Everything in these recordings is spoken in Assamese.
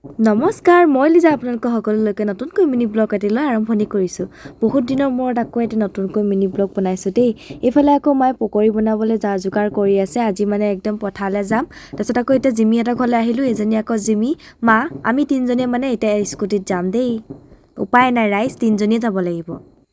নমস্কাৰ, মই লিজা। আপোনালোকৰ সকলোলৈকে নতুনকৈ মিনি ব্লগ এটি লৈ আৰম্ভণি কৰিছোঁ। বহুত দিনৰ মূৰত আকৌ এটি নতুনকৈ মিনি ব্লগ বনাইছোঁ দেই। এইফালে আকৌ মায়ে পকৰি বনাবলৈ যা যোগাৰ কৰি আছে। আজি মানে একদম পথাৰলৈ যাম। তাৰপিছত আকৌ এতিয়া জিমি এটা ঘৰলৈ আহিলোঁ। এজনী আকৌ জিমি, মা, আমি তিনিজনীয়ে মানে এতিয়া স্কুটিত যাম দেই। উপায় নাই ৰাইজ, তিনিজনীয়ে যাব লাগিব।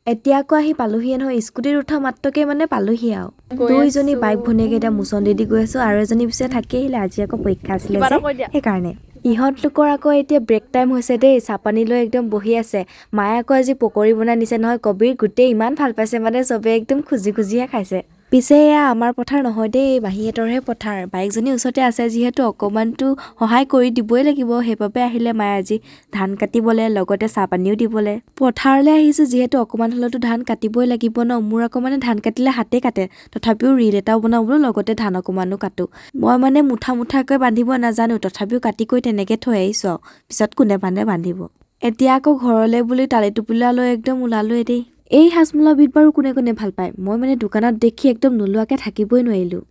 এতিয়া আকৌ আহি পালোহিয়ে নহয়। স্কুটিত উঠা মাত্ৰকে মানে পালোহি আৰু। দুইজনী বাইক ভনীয়েকে এতিয়া মোচন দি দি গৈ আছোঁ আৰু এজনী পিছে থাকি আহিলে। আজি আকৌ পৰীক্ষা আছিলে কিবা যে এটা কৈ দিয়া। সেইকাৰণে। ইহঁতলোকৰ আকৌ এতিয়া ব্ৰেক টাইম হৈছে দেই। চাহপানী লৈ একদম বহি আছে। মায়ে আকৌ আজি পকৰি বনাই নিছে নহয় কবিৰ। গোটেই ইমান ভাল পাইছে, মানে চবে একদম খুজি খুজিহে খাইছে। পিছে এয়া আমাৰ পথাৰ নহয় দেই, মাহীহঁতৰহে পথাৰ। বাইকজনী ওচৰতে আছে যিহেতু অকণমানতো সহায় কৰি দিবই লাগিব। সেইবাবে আহিলে মায়ে আজি ধান কাটিবলৈ, লগতে চাহপানীও দিবলৈ। পথাৰলৈ আহিছোঁ যিহেতু অকণমান হ'লেতো ধান কাটিবই লাগিব ন। মোৰ আকৌ মানে ধান কাটিলে হাতে কাটে, তথাপিও ৰীল এটাও বনাওঁ বোলো, লগতে ধান অকণমানো কাটো। মই মানে মুঠা মুঠাকৈ বান্ধিব নাজানো, তথাপিও কাটি কৰি তেনেকৈ থৈ আহিছোঁ আৰু পিছত কোনে বান্ধে বান্ধিব। এতিয়া আকৌ ঘৰলৈ বুলি টালি টোপোলা লৈ একদম ওলালোৱে দেই। এই হাজমোলাবিধ বাৰু কোনে কোনে ভাল পায়? মই মানে দোকানত দেখি একদম নোলোৱাকৈ থাকিবই নোৱাৰিলোঁ।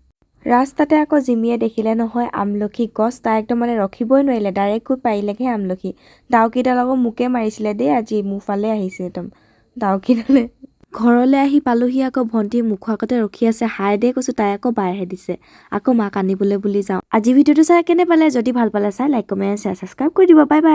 ৰাস্তাতে আকৌ জিমিয়ে দেখিলে নহয় আমলখি গছ। তাই একদম মানে ৰখিবই নোৱাৰিলে, ডাইৰেক্ট গৈ পাৰিলেগৈহে আমলখি। ডাউকিডাল আকৌ মোকে মাৰিছিলে দেই আজি, মোৰ ফালে আহিছে একদম ডাউকিডালে। ঘৰলৈ আহি পালোহি। আকৌ ভণ্টি মুখৰ আগতে ৰখি আছে। হাই দে কৈছোঁ, তাই আকৌ বাইহে দিছে। আকৌ মাক আনিবলৈ বুলি যাওঁ। আজি ভিডিঅ'টো চাই কেনে পালে? যদি ভাল পালে চাই লাইক, কমেণ্ট, শ্বেয়াৰ, ছাবস্ক্ৰাইব কৰি দিব। Bye bye.